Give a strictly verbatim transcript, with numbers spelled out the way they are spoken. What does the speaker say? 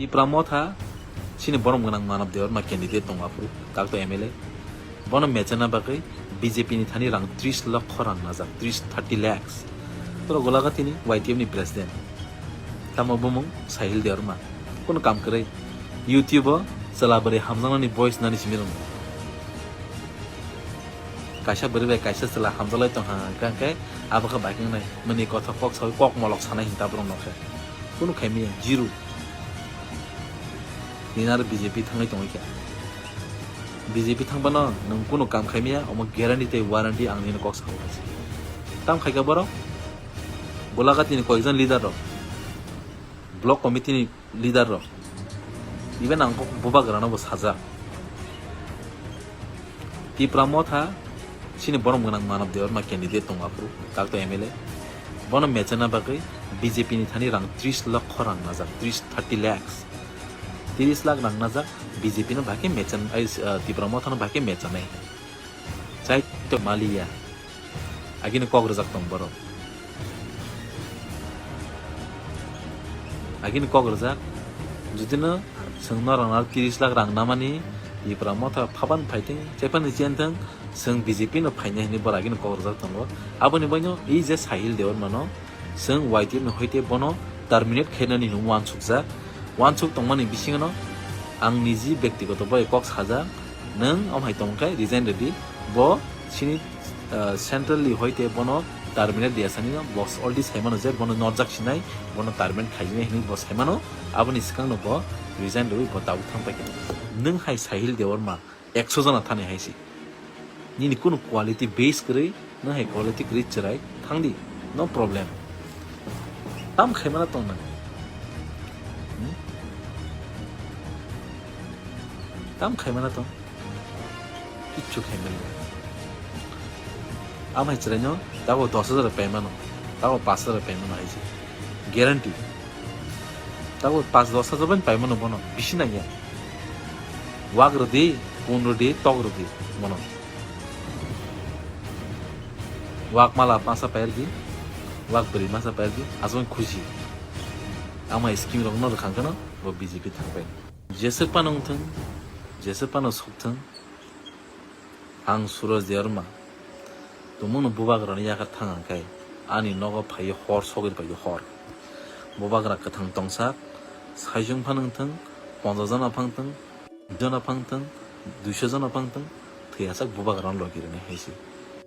Tipra Motha chini borom gwnang Manav Debbarma candidate tongo aphuru, kakto M L A. Bono mechana bagwi B J P ni thani rang tris lokho rang najak, tris, thirty lakhs. Toro Golagati ni Y T F ni president. Tamo bumung Sahil Debbarma. Kono kam kwrwi. YouTube o chwla bwrwi hamjaknani voice nani simi rwng. Kaisa bwrwi bai kaisa chwla hamjaklai tongkha hwnkhe, hwnkhe abo khe bai khe wngnai. Mani kotha kok sawi kok molok sanai hinta borok nokhe. Kunu khaimaya, zero. Nini aro B J P thangwi tongwi kha. B J P thangphano nwng kunu kam khaimaya, omo guarantee tei warranty ang nini kok sao hai se. Tam khaikha borok? Golagati ni koyekjon leader rok, block committee ni leader rok, even ang kok bubagrano bo sajak. Tipra Motha chini borom gwnang Manav Debbarma candidate tongo aphuru, kakto M L A. Bono mechana bagwi B J P ni thani rang tris lokho rang najak, tris, thirty lakhs. Tris lakh rang najak, B J P no bahai khe mechan-, ai, ah, Tipra Motha no bahai khe mechanai. Chaito maliya. Agini kok rwjak tong borok. Agini kok rwjak. Judino chwng norok naro tris lakh rang namani, Tipra Motha phaban phaithing, chephani chen thang, chwng B J P no phainai hinwi borok agini kok rwjak tongo. Aboni baino ei je Sahil Debbarma no chwng Y T F ni hoite bono terminate khainani hinwi uansukjak. Uansuk tongmani bisingo no ang niji bektigoto bai kok sajak, nwng omo hai tongkhe resign rwdi, bo chini, ah, central ni hoite bono terminate diya sani no bo already saimano je bono norjak sinai, bono terminate khaijinai hinwi bo saimano, aboni swkang no bo resign rwwi bo tabuk thang paikha. Nwng hai Sahil Debbarma ekso jona thani hai se. Nini kunu quality base kwrwi, nwng hai quality kwrwi chwrai thangdi, no problem. Tam khaimana tong nang? Hmm? Tam khaimana tong? Kichu khaimani. Amai chwraino tago dos hajar paimano, tago pas hajar paimano hai se. Guarantee. Tago pas dos hajar bai paimano bono, bisi nangya. Wak rwdi, kun rwdi, tok rwdi bono. Wak mala masa pairdi, wak bwrwi masa pairdi, aswk khusi. Amai scheme rokno rwkhang kheno bo B J P thangbai. Jeswk phano wngthwng, jeswk phano sokthwng, ang Suraj Debbarma tumungno bubagrani yakar thang hwnkhe ani nogo phaiwi hor sogwi phaiwi hor. Bubagra kwthang tongsak, saichung phano wngthwng, ponchash jona phano wngthwng, jona phano wngthwng, duiso jona phano wngthwng, thwiyasak bubagrano logi rwni hai se.